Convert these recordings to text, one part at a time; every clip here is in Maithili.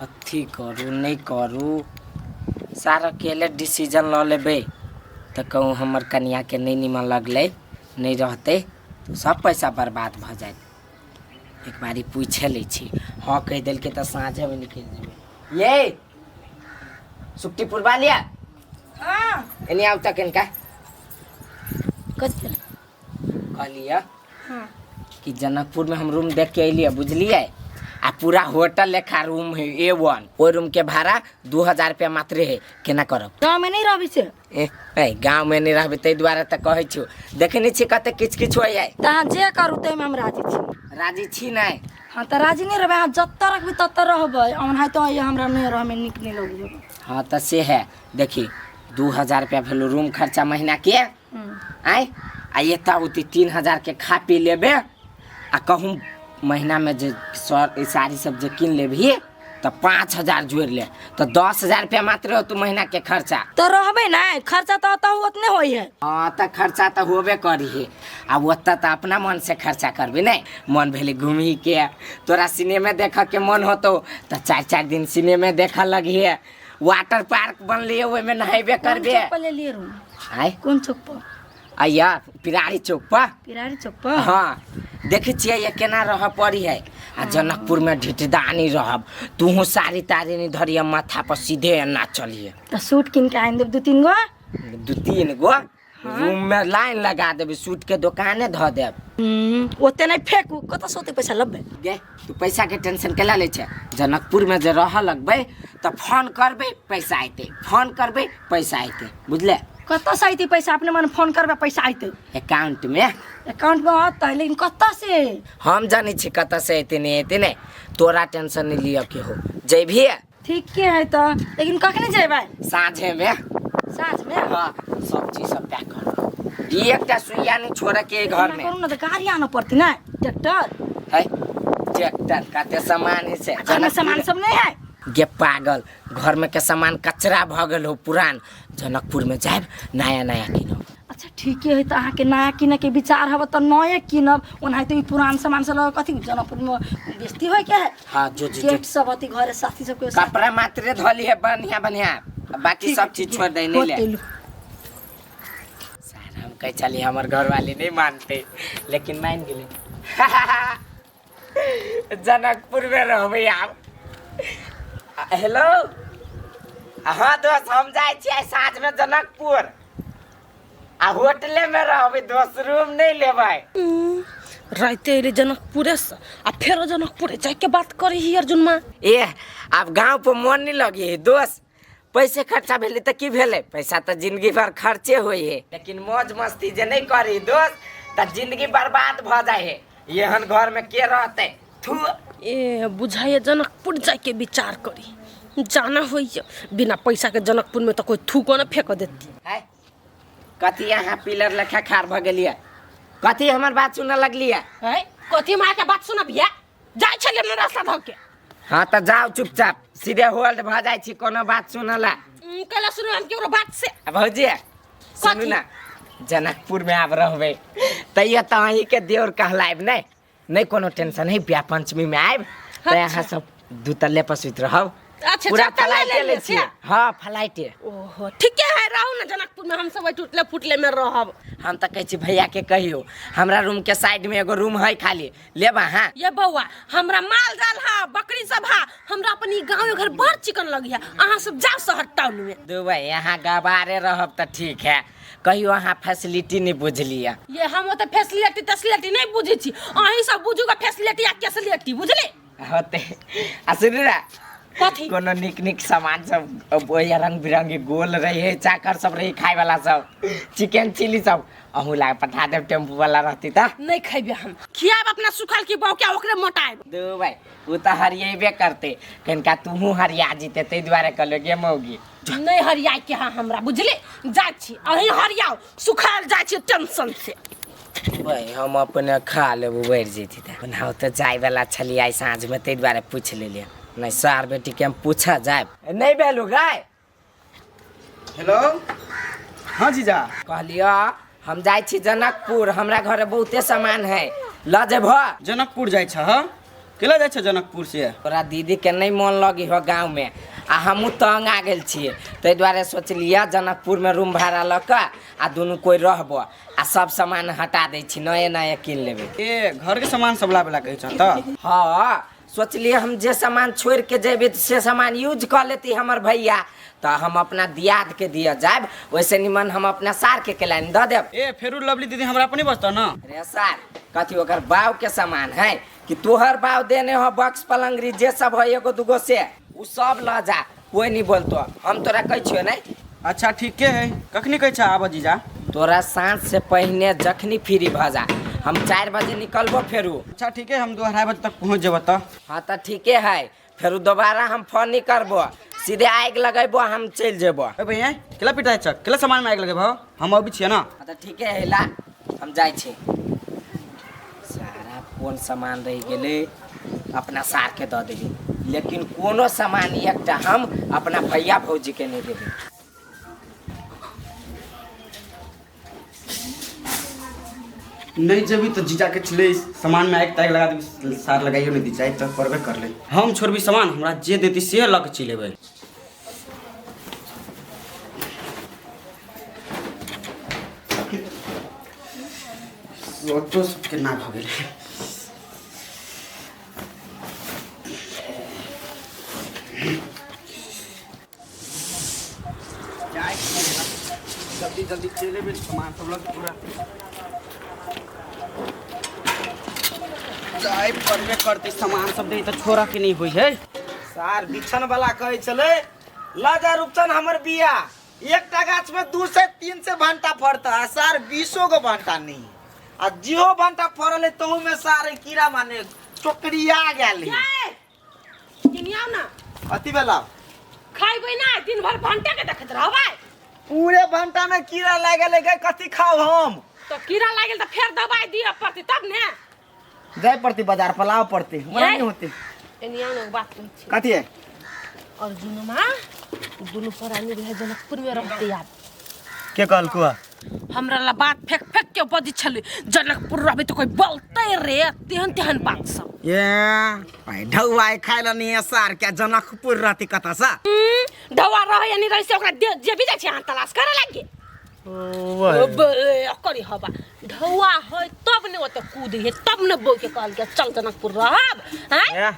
कथी करू नहि करू सार अकेले डिसीजन लऽ लेबै तऽ कहूँ हमर कनिआँके नहि नीमन लगलै नहि रहतै तऽ सब पैसा बर्बाद भऽ जायत। एक बारी पूछे लै छी, हँ कहि देलकै तऽ साँझेमे निकलि जेबै। ये सुखटीपुर वालिया। हाँ। एने आउ तऽ कनिका। कथी? कहलियै हाँ। कि जनकपुर में हम रूम देख के अलियै, बुझलियै? आ पूरा होटल लेखा रूम है ए वन। ओहि रूम के भाड़ा 2000 रुपया मात्र है। केना करब? गाँव में नहीं रहबी से? ए ए गाँव में नहीं रहबे ताहि दुआरे तऽ कहै छियौ। देखै नहि छियै कते किछु किछु होइए। तऽ अहाँ जे करू ताहिमे हम राजी छी। राजी छी नहि? हाँ तऽ राजी नहीं रहबै। अहाँ जतऽ रखबै ततऽ रहबै, ओनाहितो हमरा नहीं रहमे नीक नहीं लगैए। हाँ तऽ से है। देखी, 2000 रुपया भेलो रूम खर्चा महीना के। आय आ एतऽ औती 3000 के खा पी लेबे आ कहूँ महीना में जे सर ई साड़ी सब जे कीन लेबही तऽ 5000 जोड़ि ले तऽ 10,000 रुपया मात्र होतौ महीना के खर्चा। तऽ रहबै ने, खर्चा तऽ ओतऽ ओतने होइ है। हाँ तऽ खर्चा तऽ होबे करी है। आ ओतऽ तऽ अपना मन से खर्चा करबी ने, मन भेलै घूमही के, तोरा सिनेमे देखऽ के मन होतौ तऽ 4 4 दिन सिनेमे देखऽ लगिहे। वाटर पार्क बनलिए ओहिमे नहेबे कोन करबे। चौक पर लेलिए रूम? आय? कोन चौक पर? अइया पिरारी चौक पर। पिरारी चौक पर? हाँ, देखै छियै ये केना रहऽ पड़ी है। आ जनकपुर में ढिटदानी रहब, तूहू साड़ी ताड़ी नहीं धरिए माथा पर, सीधे एना चलिए। तऽ सूट कीन के आनि देब 2 3 गो। 2 3 गो? रूम में लाइन लगा देबे, सूट के दुकाने धऽ देब। ओते नहीं फेंकू, कतऽ से ओते पैसा लबे? गे तू पैसा के टेंशन केला लै छै? जनकपुर में जे रहऽ लगबै तऽ फोन करबै पैसा अयतै, फोन करबै पैसा अयतै, बुझले? कतऽ से अयतै पैसा? अपने मन फोन करबै पैसा अयतै? अकाउंट में। अकाउंट में अतै, लेकिन कतऽ से? हम जानै छी कतऽ से अयतै नहि अयतै। नहि तोरा टेंशन नहीं लिअ के हो, जैबही? ठीके है तऽ, लेकिन कखनी जेबै? साँझे में। साँझ में? हाँ, सब चीज सब पैक कर, ई एकटा सुइया नहीं छोड़े के घर में। करू ना तऽ गाड़ी आनऽ पड़तै ने, ट्रैक्टर। है ट्रैक्टर कते सामान है से। घर में सामान सब नहीं है। गे पागल, घर में के सामान कचरा भ गेल हो पुरान। जनकपुर में जायब नया नया किनब। अच्छा ठीके है, तऽ अहाँके नया किनऽ के विचार हब तऽ नये किनब, ओनाहिते ई पुरान सामान सब लऽ कऽ कथी जनकपुर में बेइज्जती होय के है। हाँ जो जो जो। गेट सब अथी घरे साथी सबके साथ। कपड़ा मात्र धोली है बढ़िया बढ़िया, बाकी सब चीज छोड़ दे। नहीं ले। होते लू। सर हम कह चली हमर घर वाले नहीं मानते, लेकिन मान गेले। जनकपुर में रहबै आब। हेलो, हाँ दोस्त, हम जाइ छियै साँझ में जनकपुर आ होटले में रहबै दोस्त, रूम नहीं लेबै। राते अयलै जनकपुरे से आ फेरो जनकपुरे जाइके बात करी ही अर्जुनमा। ए आब गाँव पर मन नहीं लगी है दोस्त। पैसे खर्चा भेलै तऽ की भेलै, पैसा तऽ जिंदगी भर खर्चे होइ है, लेकिन मौज मस्ती जे नहीं करी दोस्त तऽ जिंदगी बर्बाद भऽ जाइ है। एहन घर में के रहतै? थू। ए बुझाइए जनकपुर जाइके विचार करी, जाना होइए बिना पैसा के जनकपुर में तो कोई थूको न फेंक देती। है कथी अहाँ पिलर लेखा खार भऽ गेलियै? कथी हमर बात सुनऽ लगलियै? है कथी माँ के बात सुनबियै? जाइ छलियै अपना रास्ता धऽ के। हाँ तऽ जाउ चुपचाप, सीधे होल्ड भऽ जाइ छी कोनो बात सुनऽ ला। कैला सुनू हम केकरो बात से? आ भौजी सुनू कथी? ना, जनकपुर में आब रहबै तैयो तऽ अहींके देवर कहलायब। नहि नहि कोनो टेंशन है, ब्याह पंचमी में आयब तऽ अहाँ सब दू तल्ले पर सुति रहब। अच्छा, पूरा चार तल्ला फ्लाइटे ले लै ले छियै। छियै? हाँ फ्लाइटे। ओहो ठीके है, रहू ना जनकपुर में, हम सब टूटले फूटले में रहब। हम तऽ कहै छी भैया के कहियो हमरा रूम के साइड में एगो रूम है खाली, लेब अहाँ? ये बौआ हमरा माल जाल हा, बकरी सब हा, हमरा अपन ई गाँव घर बड़ चिकन लगी है। अहाँ सब जाओ शहर टाउन में। दुबई यहाँ गवारे रहब तऽ ठीक है, कहियो अहाँ फैसिलिटी नहीं बुझलियै। ये हम ओते फैसिलिटी तैसिलिटी नहीं बुझै छी, अहीं सब बुझू गा फैसिलिटी आ कैसिलिटी, बुझली? होते। आ सुनू ना। कथी? कोनो नीक नीक सामान सब ओहि रंग बिरंगी गोल रहे, चाकर सब रहे, खाय वाला सब, चिकन चिली सब अहूँ ला पठा देब, टेम्पू वाला रहती तऽ। नहीं खैबे हम, खियाब अपना सुखल की बहू के ओकरे मोटाएब। दुबई उ तऽ हरियेबे करते, कनिका तूहू हरिया जीते ताहि दुआरे कहलियो गे मौगी। नहीं हरियाई के हाँ हमरा, बुझली? जाइ छी अहीं हरियाओ, सुखायल जाइ छी टेंशन से। भाई हम अपने खा लेबू बढ़ि जैती तऽ। ओना तऽ जायवला छलियै आइ साँझमे ताहि दुआरे पूछि लेलियै, नहि सार बेटीके हम पूछऽ जायब नहि भेलू गाय। हेलो, हाँ जीजा। कहलियो हम जाइ छी जनकपुर, हमरा घरे बहुते सामान है, लऽ जेबह? जनकपुर जाइ छह? केला जाइ छै जनकपुर से? तोरा दीदी के नहीं मन लगी हो गाँव में आ हमहूँ तंग आ गेल छियै, ताहि दुआरे सोचलियै जनकपुर में रूम भाड़ा लऽ कऽ आ दुनू कोइ रहबो आ सब सामान हटा दै छी, नये नये कीन लेबै। ए घर के सामान सब लाबे ला कहै छ त? हाँ, सोचलियै हम जे सामान छोड़ि के जेबै तऽ से सामान यूज कऽ लेती हमर भैया, तऽ हम अपना दियाद के दिअ जायब, ओहिसे निमन हम अपना सार के केलानि दऽ देब। ए फेरू लवली दीदी हमरा पर नहीं बचतौ ना? रे सार, कथी ओकर बाव के सामान है कि तोहर बाव देने हो? बक्स पलंगरी जे सब है एगो दूगो से उ सब ल जा, कोई नहीं बोलतो, हम तोरा कहै छियो नहीं। अच्छा ठीके है, कखनी कहै छ आबऽ जीजा? तोरा साँझ से पहिने जखनी फ्री भऽ जा, हम 4 बजे निकलबो फेरू। अच्छा ठीके, हम 2-2.5 बजे तक पहुँच जेबऽ तऽ। हाँ तऽ ठीके है, फेरू दोबारा हम फोन नहीं करबो, सीधे आगि लगेबो हम चलि जेबो। ए भैया केला पिटाइ छ? केला सामान में आगि लगेबो? हम अबै छियै ना। हाँ तऽ ठीके है, ला हम जाइ छी। सारा कोन सामान रहि गेलै अपना सार के दऽ देबै, लेकिन कोनो सामान एकटा हम अपना भैया भौजी के नहीं देबै। नहीं जेबी तो जीजा के छलै सामान में आगि तागि लगा देबी, सार लगाइयो नहीं दी जाए तो करबे कर ले। हम छोड़बी सामान, हमरा जे देती से लग चलि एबै। सोचो सबके ना भऽ गेलै। जल्दी जल्दी चलि एबै सामान सब लग पूरा जाय पड़बे करतै, सामान सब दे तऽ छोड़ा के नहीं होइ है। सार बिछन वाला कहै छलै ल जा रूपचन हमर बिया, एकटा गाछ में 2 से 3 से भंटा फड़ता, आ सार 20 गो भंटा नहीं, आ जिहो भंटा फड़ल है तहु में सारे कीड़ा माने चोकरिया गेल है। किनियाओ ना अथी बेला खाइबै ना, दिन भर भंटा के देखैत रहबै। पूरे भंटा में कीड़ा लागल है, कथी खाओ हम? तो कीड़ा लागल त फेर दवाई दिअ पड़तै तब ने। जाय पड़तै बाजार पर लाव पड़तै, हमरा नहीं होतै। एनिया ने बात कहै छी। कथी है? अर्जुनमा दुनू प्राणी रहे जनकपुर में रहते यार। के कहलकौ? हमरा ला बात फेंक फेंक के बजै छलै, जनकपुर रहबै तऽ कोई बोलतै रे, तेहन तेहन बात सब। ए भाई ढौआ खाइ ला नहीं सार के जनकपुर रहती कतऽ से? ढौआ रहै या नहीं रहै से ओकरा जे भी जाइ छै अहाँ तलाश करे लागे। करी हवा ढौआ है तब ने ओते कूद है, तब ने बौ के कहलकै चल जनकपुर रहब। हैं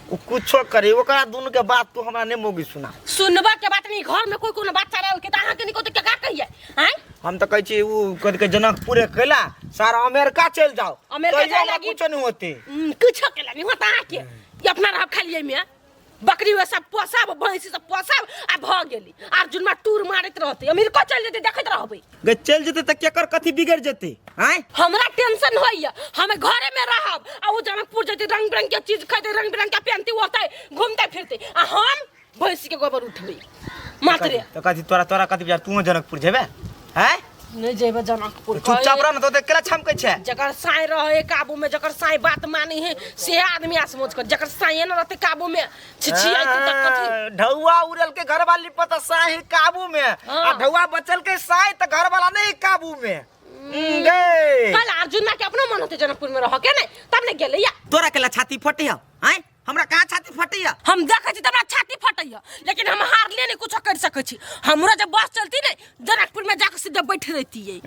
ओ कुछो करी ओकरा दुनू के बात तू हमरा नहीं मोगी सुना। सुनबा के बात नहीं, घर में कोई कोनो बात चलाल के त अहाँ के नहीं कहते का कहिए? हैं हम तो कहै छी उ कह के जनकपुरे कैला सारा अमेरिका चल जाओ, अमेरिका जाए लागी कुछो नहीं होते। कुछो केला नहीं होता अहाँ के, ई अपना रहब खाली में बकरी वे सब पोसब, भैंसी सब पोसब आ भ गेली। अर्जुन में टूर मारैत रहते, अमेरिका चल जेते देखैत रहबै। गे चल जेते त केकर कथी बिगड़ जेते? हैं हमरा टेंशन होइया, हम घरे में रहब आ उ जनकपुर जेते रंग बिरंग के चीज खैते, रंग बिरंग के पहनते ओते घूमते फिरते, आ हम भैंसी के गोबर उठबै मात्रे। त कथी तोरा तोरा कथी विचार, तू जनकपुर जेबे? हैं नहीं जेबे जनकपुर। चुपचाप रह न तो केला छमकै छै। जकर साई रहे काबू में, जकर साई बात मानी है से आदमी आसमोच कर, जकर साई न रहते काबू में छिछियाई त कथी। ढौआ उड़ल के घर वाली पता साई काबू में, आ ढौआ बचल के साई त घर वाला नहीं काबू में। गे कल अर्जुन के अपनो मन होते जनकपुर में रह के नहीं तब ने गेलै या। तोरा केला छाती फटी है? हैं हमरा कहाँ छाती फटैया? हम देखै छी त हमरा छाती फटैया, लेकिन हम हारले नहीं कुछो कर सकै छी। हमरा जब बस चलती नहीं जनकपुर में जाके सीधे बैठ रहतियै।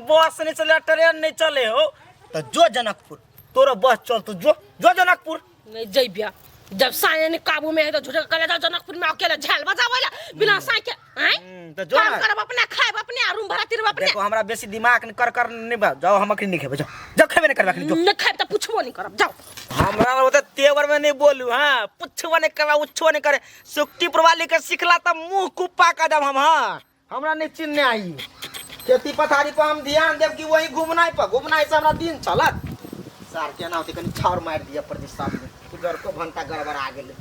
बस नहीं चले, ट्रेन नहीं चले हो तो जो जनकपुर, तोरा बस चल तो जो जो जनकपुर। नहीं जइबिया, जब साया ने काबू में है तो झूठे कले जाओ जनकपुर में अकेले झेल बजावैला बिना साय के। हैं तो जो काम ना। करब अपना, खाइब अपने, आ रूम भाड़ा तिरब अपने। देखो हमरा बेसी दिमाग कर कर नहीं बा, जाओ हम अखनी नहीं खेबे, जाओ जाओ खेबे नहीं करबे अखनी, जो नहीं खाइब त पुछबो नहीं करब, जाओ। हमरा ओते तेवर में नहीं बोलू, हां पुछबो नहीं करबा उछबो नहीं करे, सुक्ति प्रवाली के सिखला त मुंह कुप्पा कर देब हम। हां हमरा नहीं चिन्हने आई, खेती पथारी पर हम ध्यान देब कि वही घूमनाई पर, घूमनाई से हमरा दिन चलत। सार केना होते कनी छाउर मारि दिया प्रदीप साहब ने, उधर को भंटा गड़बड़ा गेलै।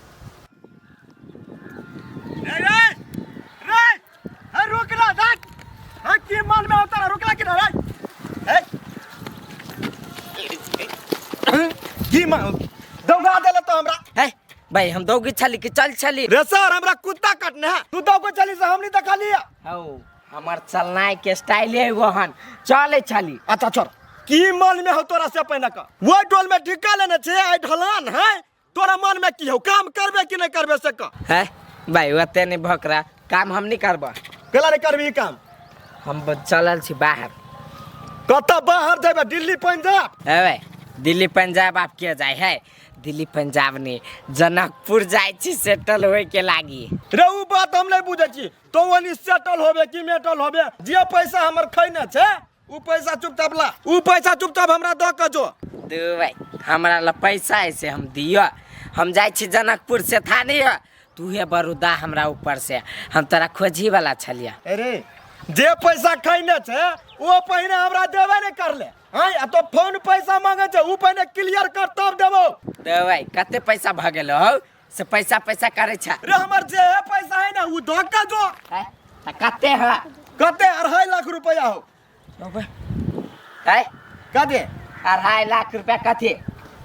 रे रे रे हे रुकना देख, हे की मन में होता रुकला कि ना रे? हे की मन दौड़ा देला तो हमरा। हे भाई हम दौगी छली कि चल छली रे सर, हमरा कुत्ता कटने है, तू दौगो चली से हम नहीं देखा लिया। हौ हमर चलनाय के स्टाइल है वहन, चले छली। अच्छा छोड़, की मन में हो तोरा से पहिने का वो टोल में ठिका लेने छे आई ढलान है तोरा मन में की हो काम करबे कि नहीं करबे से कह है भाई ओते नहीं भकरा काम हम नहीं करबा केला नहीं करबी काम हम चलल छी बाहर कतऽ बाहर जेबे दिल्ली पंजाब है भाई दिल्ली पंजाब आप के जाए है दिल्ली पंजाब नहीं जनकपुर जाए छी सेटल होए के लागी रे उ बात हम नहीं बुझै छी तो ओनी सेटल होबे कि मेटल होबे जे पैसा हमर खैने छे उ पैसा चुपचाप ला उ पैसा चुपचाप हमरा दऽ के जो दू भाई हमरा ला पैसा ऐसे हम दियो हम जाए छी जनकपुर से था नहीं हो तू हे बरुदा हमरा ऊपर से हम तोरा खोजी वाला छलिया अरे जे पैसा खैने छे वो पहिने हमरा देबे नहीं करले हैं आ तो फोन पैसा मांगे छे उ पहिने क्लियर कर तब देबो दू भाई कते पैसा भऽ गेल हौ से पैसा पैसा करे छा रे हमर जे पैसा है ना उ दऽ के जो हैं? त कते है कते 2.5 लाख रुपया हो है कते 2.5 लाख रुपया कथी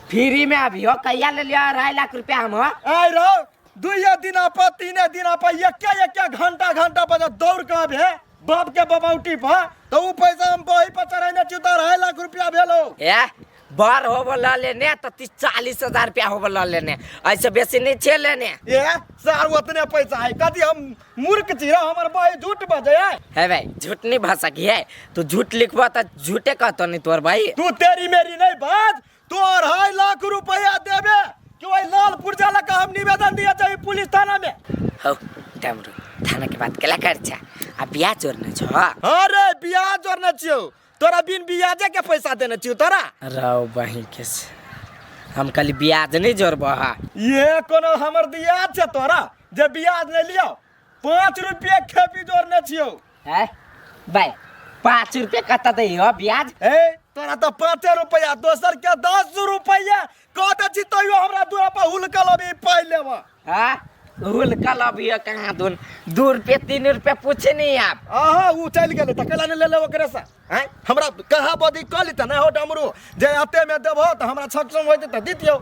फ्री में अभी हो कहिया ले लिया 2.5 लाख रुपया हम हो आइ रहो दुइये दिन पर तीने दिन पर एके एके घंटा घंटा पर जब दौड़ के आबे बाप के बबौटी पर तो उ पैसा हम बही पर चढ़ेने छी तो 2.5 लाख रुपया भेल हो ए बर होबो ल लेने तो 30-40 हजार रुपया होबो ल लेने ऐसे बेसी नहीं छे लेने ए सर उतने पैसा है कथी हम मूर्ख छी रे हमर बही झूठ बजे है है भाई झूठ नहीं भाषा की है तू झूठ लिखबो तो झूठे कहतो नहीं तोर भाई तू तेरी मेरी नहीं बाज तू 2.5 लाख रुपया देबे कि वही लाल पुर्जा लगा हम निवेदन दिया चाहिए पुलिस थाना में हौ डमरू थाना के बात केला कर छा आ बिया चोरने छो अरे ब्याज जोड़ने छियौ तोरा बिन ब्याजे के पैसा देने छियौ तोरा रौ बही के से। हम खाली ब्याज नहीं जोड़बो हा ये कोनो हमर दियाज छै तोरा जे ब्याज नहीं लियो 5 रुपये खेपी जोड़ने छियौ है भाई 5 रुपया कत दै हो ब्याज ए तोरा तो 5 रुपया दोसर के 10 रुपया कह दै छी तैयो हमरा दूरा पर हुलकल अभी पाइ लेब हाँ हुल कल अभी कहाँ दून 2 रुपये 3 रुपये पूछे नहीं आप अहाँ उ चलि गेलै तऽ कैला नहि ले लेब ओकरे से आँय हमरा कहाँ बदी कह ली तऽ नहि हो डमरू जे एते मे देबहो तऽ हमरा सक्षम होइतै तऽ दितियौ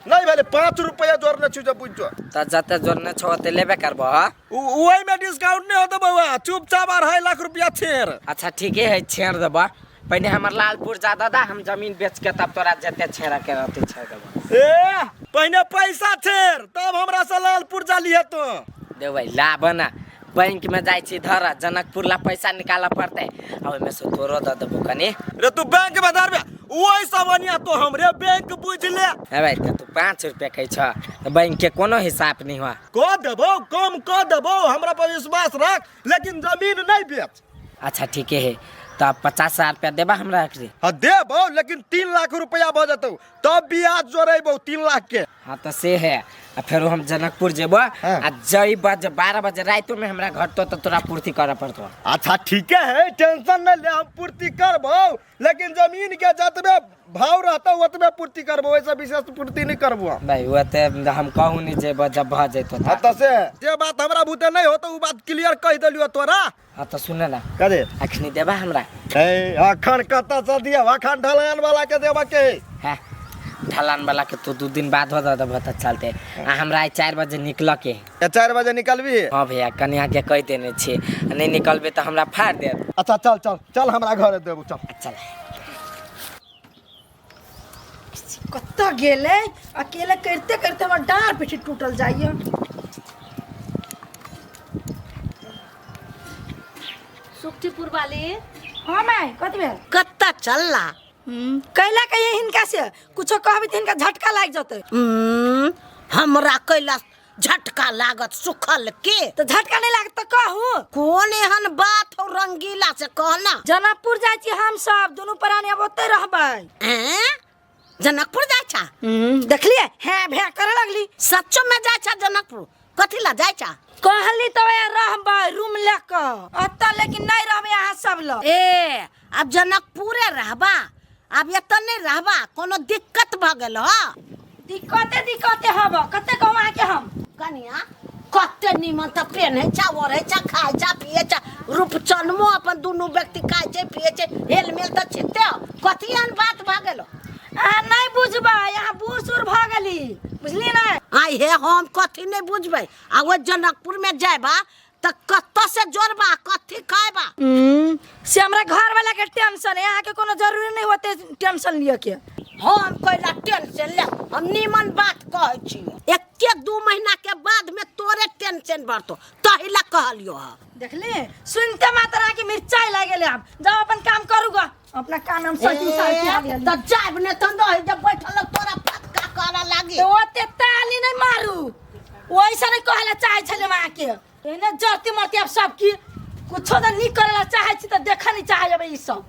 नहीं भेलै 5 रुपया जोड़ने छियौ जे बुझि जो तऽ जते जोड़ने छौ ओते लेबे करबो हा ओहिमे डिस्काउंट नहि होतौ बौआ चुपचाप 2.5 लाख रुपया छेड़ अच्छा ठीके है छेड़ देबो पहिने हमर लालपुर जा दादा हम जमीन बेच के तब तोरा जते छेड़ा के रहते छेड़ देबो ए पहिने पैसा छेड़ तब हमरा से लाल पुर्जा लिहे तो देबै लाब ना बैंक में जाइ छी धर जनकपुर ला पैसा निकालऽ पड़तै आ ओहिमे से तोरो दऽ देबो कनि रे तू बैंक में धरबे ओहि सब अनिया तो हमरे बैंक बुझ ले हे भाई तऽ तू 5 रुपया कहै छ तऽ बैंक के कोनो हिसाब नहीं हुआ कऽ देबो कम कऽ देबो हमरा पर विश्वास रख लेकिन जमीन नहीं बेच अच्छा ठीके है तऽ 50,000 रुपया देबा हमरा अखनी हाँ देबो लेकिन 3 लाख रुपया भऽ जेतौ तब ब्याज जोड़ेबो 3 लाख के हाँ तऽ से है आ फेरो हम जनकपुर जेबो हाँ। आ जई बजे 12 बजे रातिो में हमरा घटतो तऽ तोरा पूर्ति करऽ पड़तो अच्छा ठीके है टेंशन नहीं ले हम पूर्ति करबो लेकिन जमीन के जतबे भाव रहतौ ओतबे पूर्ति करबो वैसे विशेष पूर्ति नहीं करबो हम भाई ओते हम कहूँ नहीं जेबो जब भऽ जेतो हाँ तऽ से जे बात हमरा बुते नहीं होतो उ बात क्लियर कहि देलियो तोरा हाँ तऽ सुन ना कदे अखनी देबा हमरा ए अखन कतऽ से दियौ अखन ढलान वाला के देबऽ के है है ढलान वाला के तो 2 दिन बाद हो देबो तऽ चलते आ हमरा आइ 4 बजे निकलऽ के है। ए, 4 बजे निकलबी हाँ भैया कनिया के कहि देने छी आ नहीं निकलबे तऽ हमरा फाड़ देत अच्छा चल चल चल हमरा घरे देबू चल चल कतऽ गेलै अकेले करिते करिते हमर डाँर पीठी टूटल जाइए सुखटीपुर वाली हाँ माय कथी भेल कत्ता चलला कैला कहिए हिनका से कुछो कहबै तऽ हिनका झटका लागि जेतै हमरा कैला झटका लागत सुखल के तऽ झटका नहि लागत तऽ कहू कोन एहन बात हो रंगीला से कहना जनकपुर जाइ छी हम सब दुनू प्राणी अब ओतै रहबै हैं जनकपुर जाइ छा देखलिए हैं भे करे लगली सच्चो में जाइ छा जनकपुर कथी ला जाइ छा कहली तऽ वएह रहबै रूम लए कऽ एतऽ लेकिन नहि रहबै अहाँ सब लग ए अब जनकपुरे रहबा अब एतऽ नहि रहबा कोनो दिक्कत भऽ गेल हो दिक्कते दिक्कते हब कते कहू अहाँके हम कनिया कते निमन तऽ पेन्है छा ओढ़ै छा खाइ छा पियै छा रूपचनमो अपन दुनू व्यक्ति खाइ छै पियै छै हेल मेल तऽ छिते हो। कथी एहन बात भऽ गेल अहाँ नहि बुझबै अहाँ बूढ़ सूढ़ भऽ गेली बुझलियै ने आइ हे हम कथी नहि बुझबै आ ओ जनकपुरमे जायबा तऽ कतऽ से जोड़बा कथी खयबा? से हमरा घर वाला के टेंशन है, अहाँके कोनो जरूरी नहीं होते टेंशन लिअ के। हम कैला टेंशन ले? हम नीमन बात कहै छियो, एके 2 महीना के बाद में तोरे टेंशन बढ़तो, तही ला कहलियो ह। देखली सुनते मात्र अहाँके मिर्चाई लागि गेलै। आब जाओ अपन काम करू ग, अपना काम हम सटी साटी हाली हाली। तऽ जायब ने तऽ नहीं जब बैठल तोरा पक्का करऽ लागी। तऽ ओते ताली नहीं मारू, वैसा नहीं कहला चाहे छलै हम अहाँके। एने जरती मरती आब सब की कुछो तऽ नीक करला चाहे छी तऽ देखऽ नहीं चाहे अब ई सब।